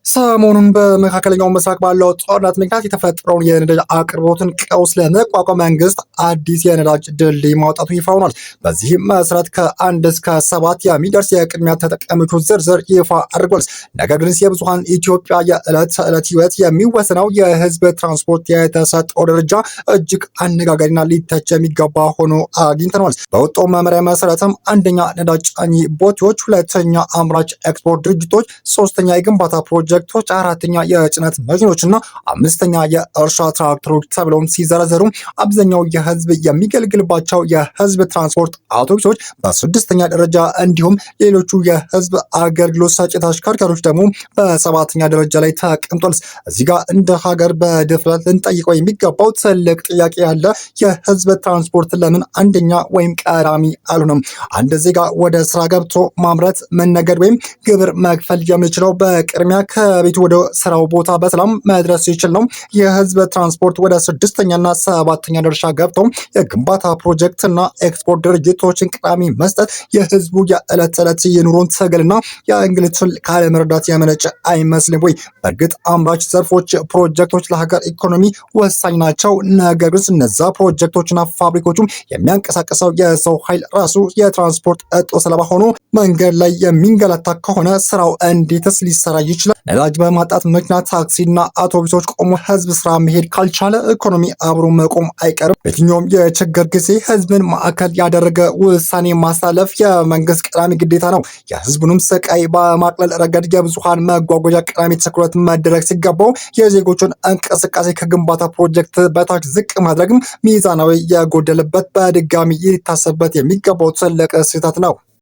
ሰሞኑን በመካከለኛው ምስራቅ ባለው ጦርነት ምክንያት የተፈጠረውን የነዳጅ አቅርቦትን ቀውስ ለመቋቋም መንግስት አዲስ የነዳጅ ድልድይ ማውጣቱ ይፋ ሆኗል። በዚህም መሰረት ከ1 እስከ 7 የሚደርስ የቅድሚያ ተጠቃሚዎቹ ዝርዝር ይፋ አድርጓል። ነገር ግን የብዙሀን ኢትዮጵያ የዕለት ተዕለት ህይወት የሚወሰነው የህዝብ ትራንስፖርት የተሰጠው ደረጃ እጅግ አነጋጋሪና ሊተች የሚገባ ሆኖ አግኝተነዋል። በወጣው መመሪያ መሰረትም አንደኛ ነዳጅ ጫኝ ቦቴዎች፣ ሁለተኛ አምራች ኤክስፖርት ድርጅቶች፣ ሶስተኛ የግንባታ ፕሮጀክቶች፣ አራተኛ የጭነት መኪኖች እና አምስተኛ የእርሻ ትራክተሮች ተብለውም ሲዘረዘሩ አብዛኛው የህዝብ የሚገለገልባቸው የህዝብ ትራንስፖርት አውቶቡሶች በስድስተኛ ደረጃ እንዲሁም ሌሎቹ የህዝብ አገልግሎት ሰጪ ተሽከርካሪዎች ደግሞ በሰባተኛ ደረጃ ላይ ተቀምጧል። እዚህ ጋር እንደ ሀገር በድፍረት ልንጠይቀው የሚገባው ትልቅ ጥያቄ ያለ የህዝብ ትራንስፖርት ለምን አንደኛ ወይም ቀዳሚ አልሆነም? አንድ ዜጋ ወደ ስራ ገብቶ ማምረት፣ መነገድ ወይም ግብር መክፈል የሚችለው በቅድሚያ ከቤቱ ወደ ስራው ቦታ በሰላም መድረስ ሲችል ነው። የህዝብ ትራንስፖርት ወደ ስድስተኛና ሰባተኛ ደረጃ ገብተው የግንባታ ፕሮጀክት እና ኤክስፖርት ድርጅቶችን ቀዳሚ መስጠት የህዝቡ የዕለት ተዕለት የኑሮን ትግልና የእንግልቱን ካለመረዳት የመነጨ አይመስልም ወይ? በእርግጥ አምራች ዘርፎች ፕሮጀክቶች ለሀገር ኢኮኖሚ ወሳኝ ናቸው። ነገር ግን እነዛ ፕሮጀክቶችና ፋብሪኮቹም የሚያንቀሳቅሰው የሰው ኃይል ራሱ የትራንስፖርት እጦት ሰለባ ሆኖ መንገድ ላይ የሚንገላታ ከሆነ ስራው እንዴትስ ሊሰራ ይችላል? ነዳጅ በማጣት ምክንያት ታክሲና አውቶቡሶች ቆሞ ህዝብ ስራ መሄድ ካልቻለ ኢኮኖሚ አብሮ መቆም አይቀርም። በየትኛውም የችግር ጊዜ ህዝብን ማዕከል ያደረገ ውሳኔ ማሳለፍ የመንግስት ቀዳሚ ግዴታ ነው። የህዝቡንም ስቃይ በማቅለል ረገድ የብዙሃን መጓጓዣ ቀዳሚ ትኩረት መደረግ ሲገባው የዜጎቹን እንቅስቃሴ ከግንባታ ፕሮጀክት በታች ዝቅ ማድረግም ሚዛናዊ የጎደለበት በድጋሚ ሊታሰብበት የሚገባው ትልቅ ስህተት ነው።